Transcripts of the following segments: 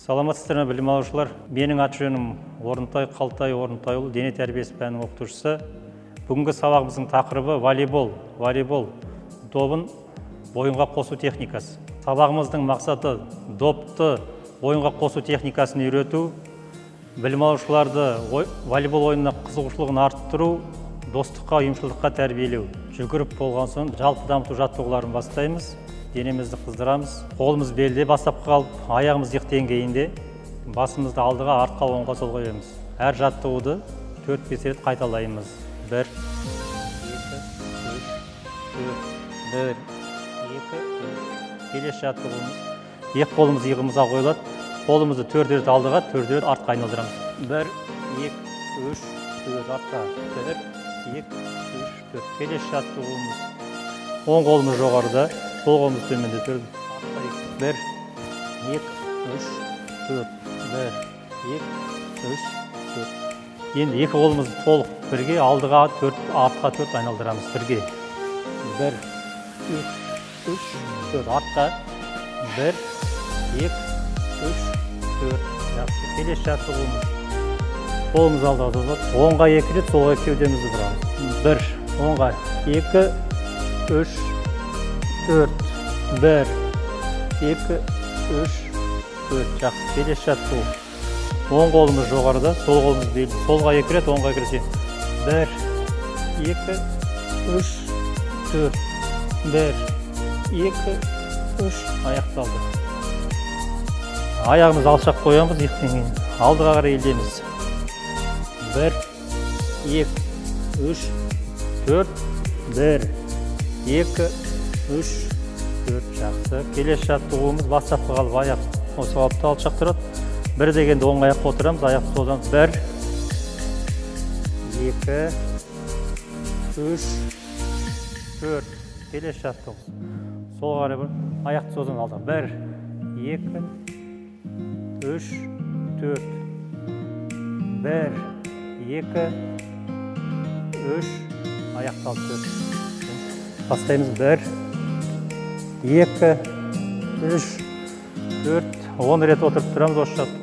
Саламатсыздар ма, білім алушылар? Менің аты-жөнім Орынтай Қалтай Орынтайұлы, дене тәрбиесі пәнінің оқытушысы. Бүгінгі сабағымыздың тақырыбы волейбол. Волейбол добын ойынға қосу техникасы. Сабағымыздың мақсаты допты ойынға қосу техникасын үйрету, білім алушыларды волейбол ойынына қызығушылығын арттыру, достыққа, ұйымшылдыққа тәрбиелеу. Жүгіріп болған соң жалпы дамыту жаттығуларын бастаймыз. Денемізді қыздырамыз, қолымыз белде бастапқы қалып, аяғымыз иық деңгейінде, басымызды алдыға, артқа, оңға, солға қоямыз. Әр жаттығуды 4-5 рет қайталаймыз. 1, 2, 3, 4, 1, 2, 3. Келесі жаттығуымыз. Екі қолымыз иығымызға қойылады. Қолымызды 4 рет алдыға, 4 рет артқа айналдырамыз. 1, 2, 3, 4, артқа. 1, 2, 3, 4. Келесі жаттығуымыз. Оң қолымыз жоғарыда, сол қолымыз төменде. 4, 1, 2, 3, 4, 1, 2, 3, 4. Енді екі қолымызды толық бірге алдыға 4, артқа 4 айналдырамыз бірге. 1, 2, 3, 4, артқа. 1, 2, 3, 4. Жақсы. Келесі жаттығуымыз. Қолымыз алдыға созылады. Оңға 2 рет, солға кеудемізді бұрамыз. 1, оңға 2, 3, 4, 1, 2, 3, 4. Жақсы. Келесі жаттығу. Оң қолымыз жоғарыда, сол қолымыз белде. Солға 2 рет, оңға 2 рет. 1, 2, 3, 4, 1, 2, 3. Аяқталды. Аяғымызды алшақ қоямыз, иық деңгейіне. Алдыға қарай иілеміз. 1, 2, 3, 4, 1, 2, 3, 4. Жақсы. Келесі жаттығуымыз бастапқы қалып, аяқ осы қалыпта алшақ тұрады. 1 дегенде оң аяққа отырамыз, аяқты созамыз. 1, 2, 3, 4. Келесі жаттығу. Солға қарай бұрып, аяқты созамыз алдыға. 1, 2, 3, 4. 1, 2, 3. Аяқталды. 4. Бастаймыз. 1, 2, 3, 4. 10 рет отырып тұрамыз осы жаттығу.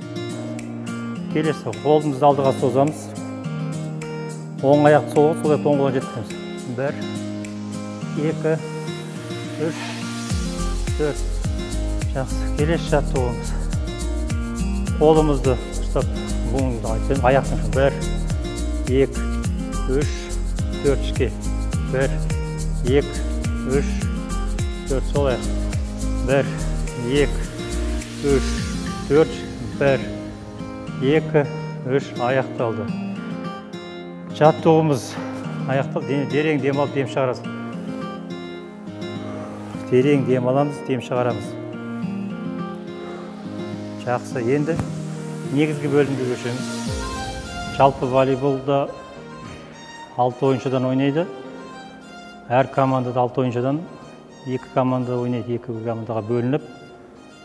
Келесі қолымызды алдыға созамыз. Оң аяқты солға, сол аяқты оң қолға жеткіземіз. 1, 2, 3, 4. Жақсы. Келесі жаттығуымыз. Қолымызды ұстап, буынымызды айтсам, аяқтың 1, 2, 3, 4 ішке. 1, 2, 3, 4. Сол аяқ. 1, 2, 3, 4, 1, 2, 3. Аяқталды. Жаттығуымыз аяқталды. Терең дем алып, дем шығарамыз. Терең дем аламыз, дем шығарамыз. Жақсы. Енді негізгі бөлімге көшеміз. Жалпы волейболда 6 ойыншыдан ойнайды. Әр командада 6 ойыншыдан 2 команда ойнайды, 2 командаға бөлініп,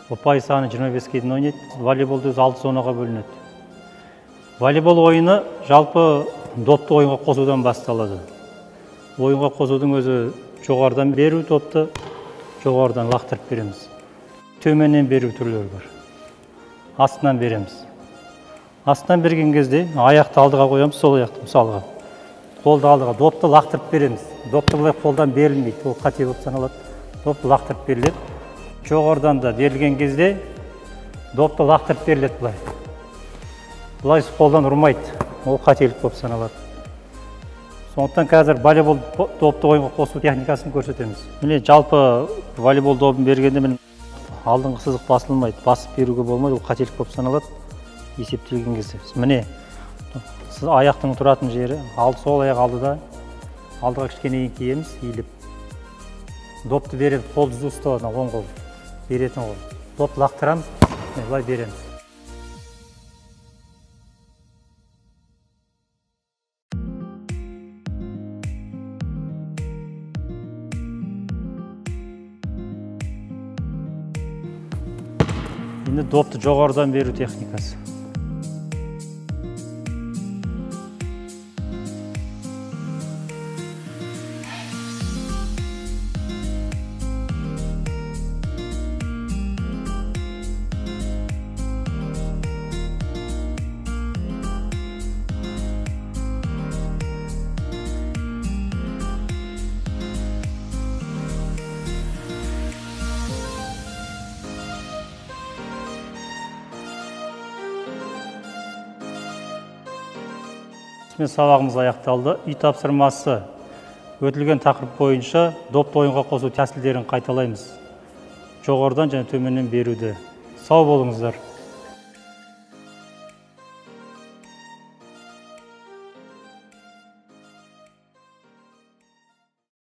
ұпай саны 25-ке дейін ойнайды. Волейболда өзі 6 зонаға бөлінеді. Волейбол ойыны жалпы допты ойынға қосудан басталады. Ойынға қосудың өзі жоғарыдан беру допты, жоғарыдан лақтырып береміз. Төменнен беру түрлері бар. Астынан береміз. Астынан берген кезде аяқты алдыға қоямыз, сол аяқты мысалға. Қолды алдыға, допты лақтырып береміз. Допты былай қолдан берілмейді, ол қате болып саналады. Допты лақтырып беріледі. Жоғарыдан да берілген кезде допты лақтырып беріледі былай. Былай қолдан ұрмайды, ол қателік болып саналады. Сондықтан қазір волейбол допты ойынға қосу техникасын көрсетеміз. Міне жалпы волейбол добын бергенде міне алдыңғы сызық басылмайды, басып беруге болмайды, ол қателік болып саналады есептелген кезде. Міне аяқтың тұратын жері, сол аяқ алдыда, алдыға кішкене еңкейеміз, иіліп. Допты береміз, қол түзу ұсталады, оң қол, беретін қол. Допты лақтырамыз, былай береміз. Енді допты жоғарыдан беру техникасы. Осымен сабағымыз аяқталды. Үй тапсырмасы: өтілген тақырып бойынша допты ойынға қосу тәсілдерін қайталаймыз. Жоғарыдан және төменнен беруді. Сау болыңыздар.